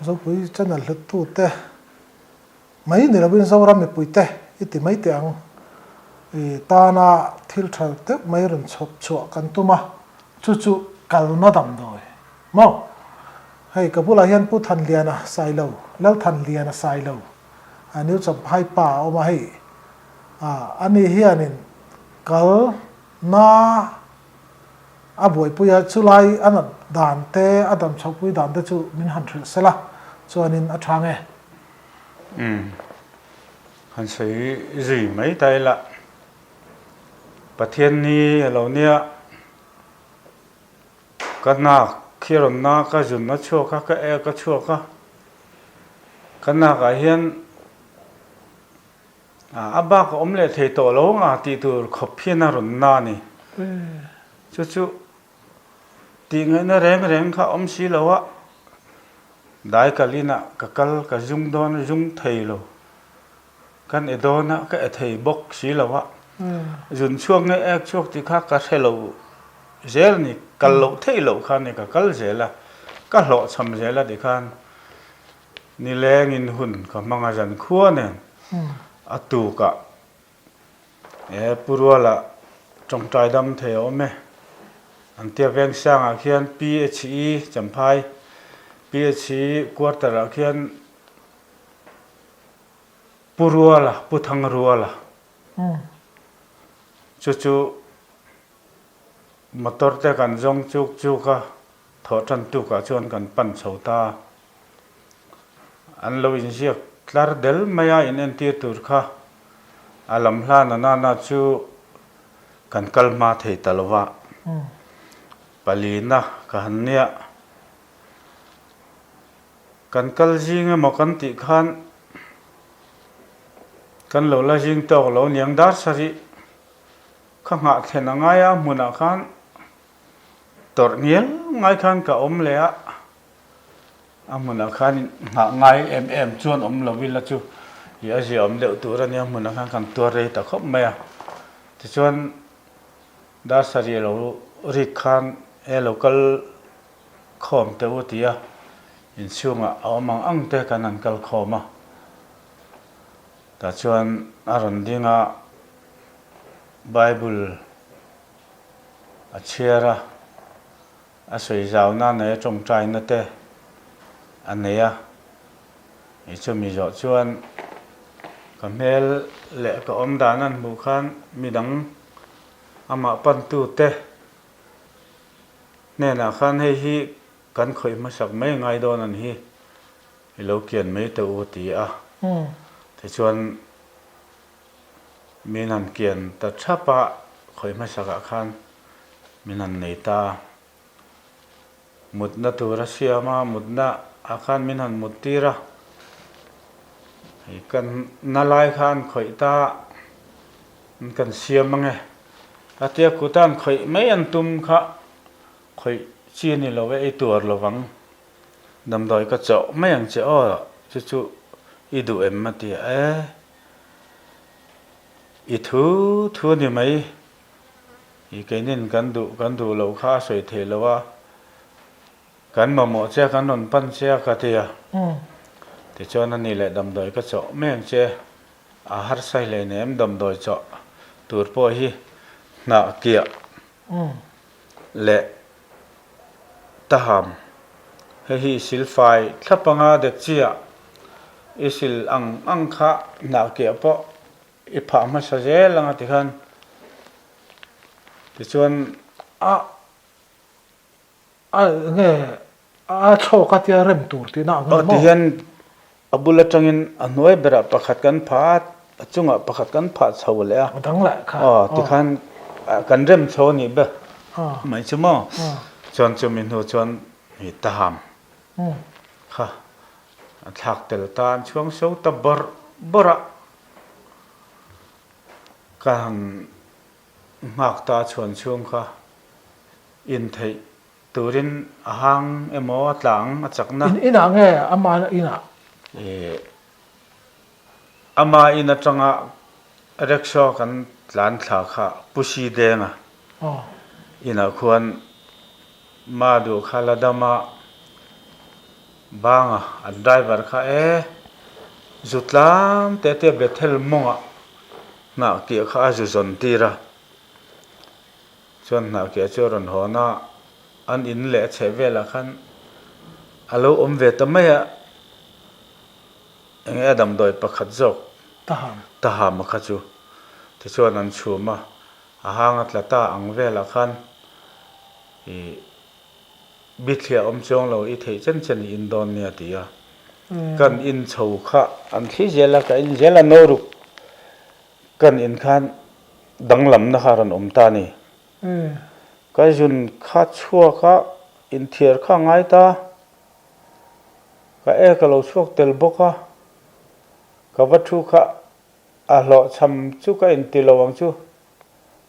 Zopui channel hluttute mai ni lovin Zoram mipuite i ti mai teh ang. I tana thil tha deuh mai rawn chhawp chhuah kan tum a, chu chu kalna damdawi maw? Hei ka bulah hian Pu Thanliana Sailo, Lalthanliana Sailo, New Champhai pa a awm a hei. Ani hianin kal na a buaipui a, chulai a nat dan te, a dam chhohpui dan te chu min han hrilh sela chuanin a tha nge? Umm, han sawi zui mai ta ila, Pathian ni a lo nia, ka nak khi rawn na ka zun a chhuak a, ka ek a chhuak a, ka nakah hian A bak a awm leh thei tawh lo ang a tih tur khawp hian a rawn na a ni. Chu chu tih ngaihna reng reng kha a awm si lo a, dai kal inah ka kal ka zung dawn a zung thei lo, kan e dawn a ka e thei bawk si lo a, zun chhuak nge ek chhuak tih kha ka hre lo zel a ni, kal loh theih loh kha a ni ka kal zel a, ka hlawhchham zel a tikhan. Nilengin hun ka hmang a zan khua nen a tukah he Pu Ruala tawngtai dam thei a awm e. An tia Vengsangah khian PHE Champhai PHE quarter ah khian Pu Ruala Pu Thangruala chu chu motor te kan zawng chuk chuk a thawh tan tukah chuan kan pan chho ta. An lo inziak tlar del mai a, in entir tur kha a lam hlan a nana chu kan kal hma thei ta lo va. Palina ka han nia, kan kal zing emaw kan tih khan kan lo la zing tawk lo niang dar sarih kha nghah thlen a ngai a, hmunah khan tawrh ngial ngai khan ka awm leh a. A hmunah khan nghah ngai em em chuan awm lo ila chu ih a ziahawm deuh tur a nia, hmunah khan kan tuar rei ta khawp mai a. Tichuan dar sarih lo rik khan e lo kal khawm teh u ti a, inchhungah a awm ang ang te kan han kal khawm a. Tah chuan a rawn ding a, Bible a chhiar a. A sawi zauna nei a tawngtaina te a nei a, i chumi zawh chuan ka hmel leh ka awm dan an hmuh khan midang amah pantu te hnenah khan hei hi kan khawih hmasak mai ngai dawn an hi i lo kian mai teh u ti a, tichuan min han kian ta thap a khawih hmasakah khan. Min han nei ta a, mutna tur a siam a, mutna ah khan min han mut tir a, hei kan na lai kha an khawih ta a, an kan siam ange a tia kut a an khawih mai an tum kha khawih chi a ni lo e, i tuar lo vang, damdawi ka chawh mai ang che aw chu chu i duh em a ti a, e i thu thu a ni mai. I keinin kan duh kan duh loh kha a sawi theih loh a, kan mamawh che a, kan rawn pan che a ka ti a. Tichuan a ni leh damdawi ka chawh mai ang che, a harsa hi hleinem damdawi chawh tur pawh hi hnah kiah leh taham hei hi i sil fai thlap anga dek chiah i sil ang ang kha hnah kiah pawh I phah hmasa zel anga tikhan tichuan a a nge a chhawk a tia rem tur tihna ang maw? Tihian a bul atangin a hnuai berah pakhat kan phah a, a chungah pakhat kan phah chho leh a. A dang leh kha. Aw tikhan kan rem chho a nih ber mai chu maw? Chuan chumi hnu chuan i taham kha a thlak tel ta an chhuang so ta bawrh bawrh a. Ka han nghak ta chhuan chhung kha intheih turin a hang emaw a tla ang a chakna. In inah nge ama inah? Ih ama in atanga rickshaw kan tlan thla kha Pu Si Denga inah khuan ma duh kha la dam a. Banga an driver kha e zu tlam te te Bethel mawngah hnah kiah kha a zu zawn tir a, chuan hnah kiah chu a rawn hawn a, an in leh a chheh velah khan a lo awm ve ta mai a, eng e damdawi pakhat zawk Taham a kha chu tichuan an chhum a, a hang a tla ta ang velah khan ih. Bithliah awm chuang lo i theih chen chen i in dawn nia ti a. Kan in chho kha an thli zel a, ka in zel a no ruk kan in khan danglamna kha a rawn awm ta a ni. Ka zun kha chhuak a, inthiar kha a ngai ta. Ka ek a lo chhuak tel bawk a, ka va thu kha a hlawhchham chu ka inti lo ang chu.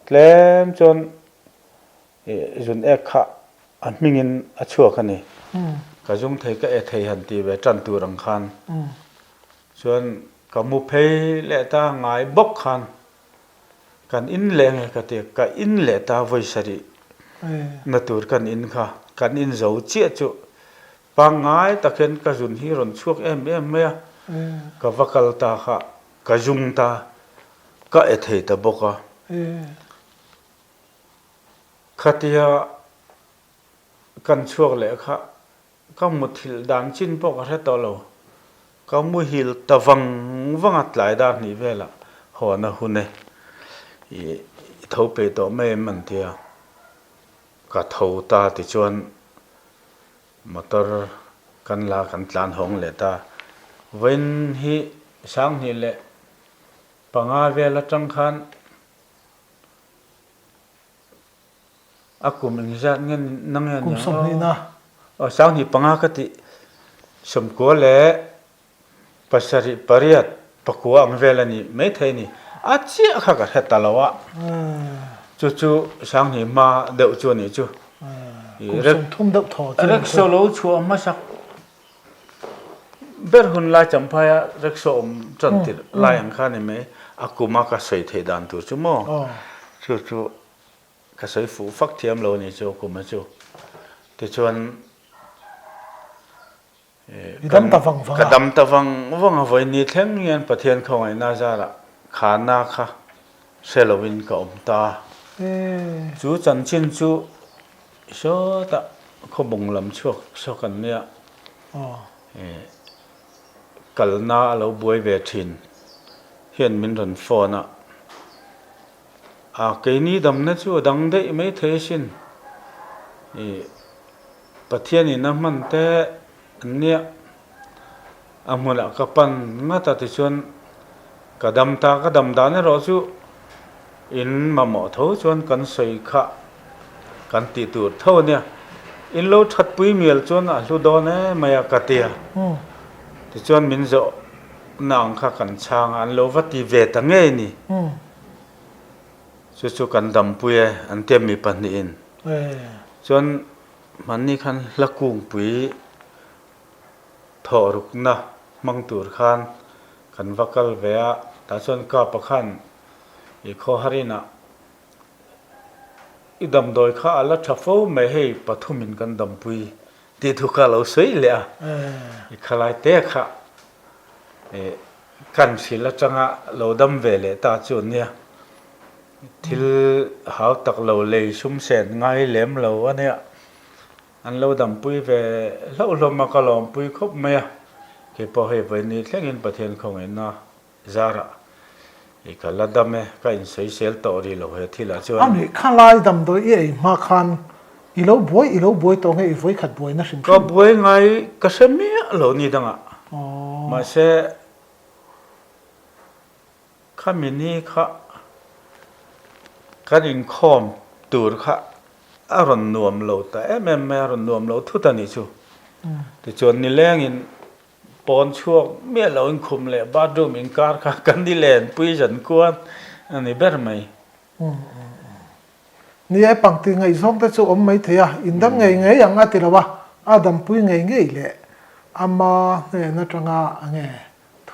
Tlem chuan Zun ek kha a hmingin a chhuak a ni. Ka zung thei ka e thei han ti ve tan tur ang khan. Chuan ka mu phei leh ta ngai bawk khan kan in leh nge ka ti ka in leh ta vawi sarih na tur kan in kha kan in zo chiah chu pangngai tak hian ka zun hi rawn chhuak em em mai a ka va kal ta kha ka zung ta ka e thei ta bawk a. Khatia kan chhuak leh kha ka muthilh dan chin pawh ka hre tawh lo. Ka muhil ta vang vang a tlai dar hnih velah hawn a hun e. I tho peih tawh mai em an ti a. Ka tho ta tichuan motor kan la kan tlan hawng leh ta. Vawiin hi 2000 leh 5 vel atang khan A kum engzat nge na nge Kum 20 na. Aw 25 ka tih 90 leh 7 8 pakua ang vel a ni maithei a ni. A chiah kha ka hre ta lo a. Chu chu 20 hma deuh chu a nih chu. Kum 30 deuh thaw chu. Rickshaw lo chhuah hmasak Ber hun lai champhaia rickshaw awm tan tirh lai ang kha a ni mai, a kuma ka sawi theih dan tur chu maw? Chu chu ka sawi fuh fak thiam lo a ni chu a kuma chu. Tichuan ka dam ta vang vang a, vawiin ni thleng hian Pathian khawngaihna zarah khana kha hre loin ka awm ta. Chu chanchin chu sawtah khawbung lam chhuak sawk an nia. Kalna a lo buai ve thin hian min rawn phone a. A keini damna chu a dang daih mai thei asin. Pathianin a hman te an nia. A hmunah ka pan ngat a tichuan ka dam ta, ka dam dan erawh chu in mamawh tho chuan kan sawi kha kan tih tur tho a nia. In lo thatpui mial chuan a hlu dawn em mai a ka ti a. Tichuan min zawh na ang kha kan chhang a, an lo va ti ve ta ngei ni. Chu chu kan dampui e an tia mi pahnihin. Chuan hmanni khan hla kungpui Thawhrukna hmang tur khan kan va kal ve a, tah chuan Kapa khan i khawharinah i damdawi kha a la tha fo mai hei pathumin kan dampui tih thu kha a lo sawi leh a, i khalai te kha kan hrilh atanga lo dam ve leh ta chu nia, thil hau tak lo lei sum sen ngai lem lo a nia. An lo dampui ve hlauh hlawm a, ka lawmpui khawp mai a, kei pawh hei vawiin thlengin Pathian khawngaihna zarah i ka la dam e, ka insawisel tawh rih lo he thilah chuan. A nih kha lai damdawi i ei hma khan i lo buai i lo buai tawh nge i vawikhat buaina hrim hrim? Ka buai ngai ka hre miah lo ni dangah, mahse Khami ni kha kan inkhawm tur kha a rawn nuam lo ta em em mai a, a rawn nuam lo thut a nih chu. Tichuan nilengin pawn chhuak miah lo in khum leh bathroom inkar kha kan ni lenpui zan kuan a ni ber mai. Ni e, pangti ngaihzawng te chu awm mai thei a, indam ngei ngei ang a ti lo a, a dampui ngei ngei leh ama hnen atanga a nge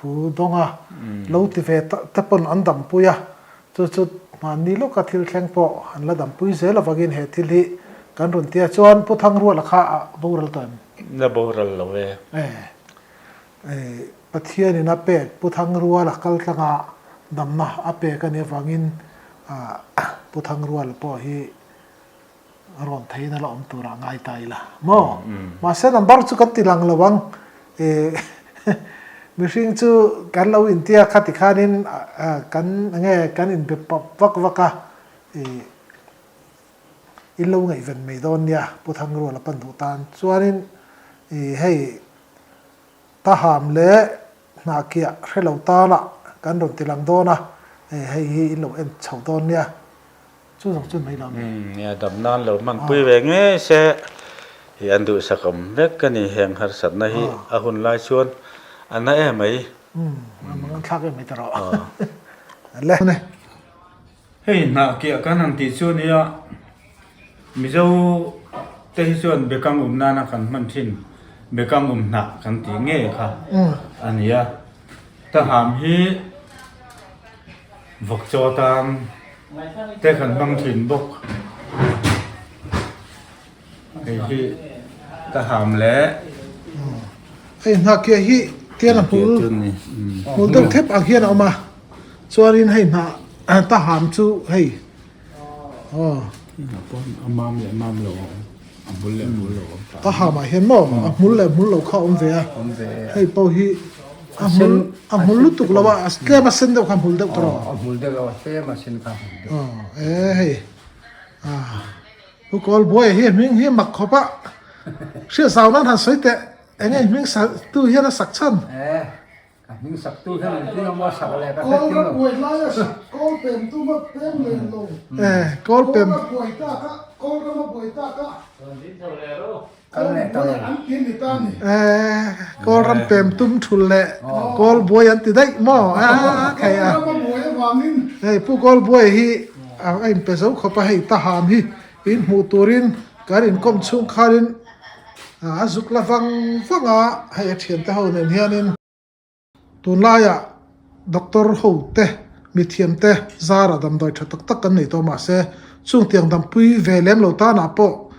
Thu dawnga lo ti ve te pawn an dampui a, chu chu hmanni lawka thil thleng pawh an la dampui zel avangin he thil hi kan rawn ti a. Chuan Pu Thangruala kha a boral tawh em? la boral lo e. Pathianin a pek Pu Thangruala kal tlanga damna a pek a nih avangin Pu Thangruala pawh hi rawn theiin a la awm turah ngai ta ila maw? Mahse number chu kan ti lang lo ang. Mihring chu kan lo intia kha tikhanin kan enge kan inbe pawp vak vak a. In lo ngaihven mai dawn nia Pu Thangruala pan duh tan chuanin hei Taham leh hnahkiah hre lo tana kan rawn ti lang dawn a, hei hi in lo en chho dawn nia. Chu zawng chu mai lo ni. Nia dam nan lo hmanpui ve ngei se hi an duhsak awm vek a ni. Heng harsatna hi a hun lai chuan a na em mai. A mang thlak em mai ta rawh. Le. Hei hnahkiah kan han tih chu nia Mizo te hi chuan bekang um nana kan hman thin bekang um hnah kan tih ngei kha a ni a. Taham hi vawk chaw tan te kan hmang thin bawk. Hei hi taham leh. Hei hnahkiah hi tian a hmul hmul deuh thep ang hian a awm a. Chuanin hei hnah ta ham chu hei aw. A mam leh mam lo a awm, a hmul leh hmul lo a awm. Ta hamah hian maw a hmul leh hmul lo kha a awm ve a, hei pawh hi a hmul a hmul lutuk lo a, tlem a sen deuh kha a hmul deuh tawh. A hmul deuh a, tlem a sen kha a hmul deuh. Aw e hei a Pu Kawlbuaia hi a hming hi mak khawp a, hriat zau nan han sawi teh eng nge hming sak tu hian a sak chhan? Ka hming sak tu hian an tling a maw sak leh ka hret ting lo. Kawl lai a sak, kawl pem tum a pem lem lo. Eh, kawl pem. Kawl buai tak a, kawl ram a buai tak a. Kal leh ta lo. An ti ni ta ni. Eh, kawl ram pem tum thul leh kawl buai an ti daih maw? Ah, khai a. Kawl ram a buai avangin. Hei, pu kawl buai hi a inpe zo khawp a, hei taham hi in hmuh turin kan inkawm chhung khanin A zuk la vang vang a, hei a thiante ho nen hianin tunlaiah doctor ho te, mithiam te zara damdawi tha tak tak kan nei tawh mahse chung tiang dampui ve lem lo tanah pawh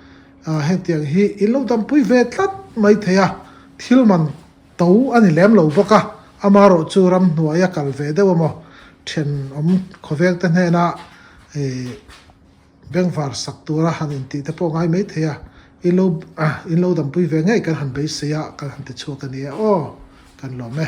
hengtiang hi in lo dampui ve tlat mai thei a, thil man to a ni lem lo bawk a, amaherawh chu ramhnuai a kal ve deuh emaw thenawm khawvel te hnena ih. Bengvar sak tura han intih te pawh ngai mai thei a, in lo in lo dampui ve ngei kan han beisei a, kan han ti chhuak a ni e aw, kan lawm e.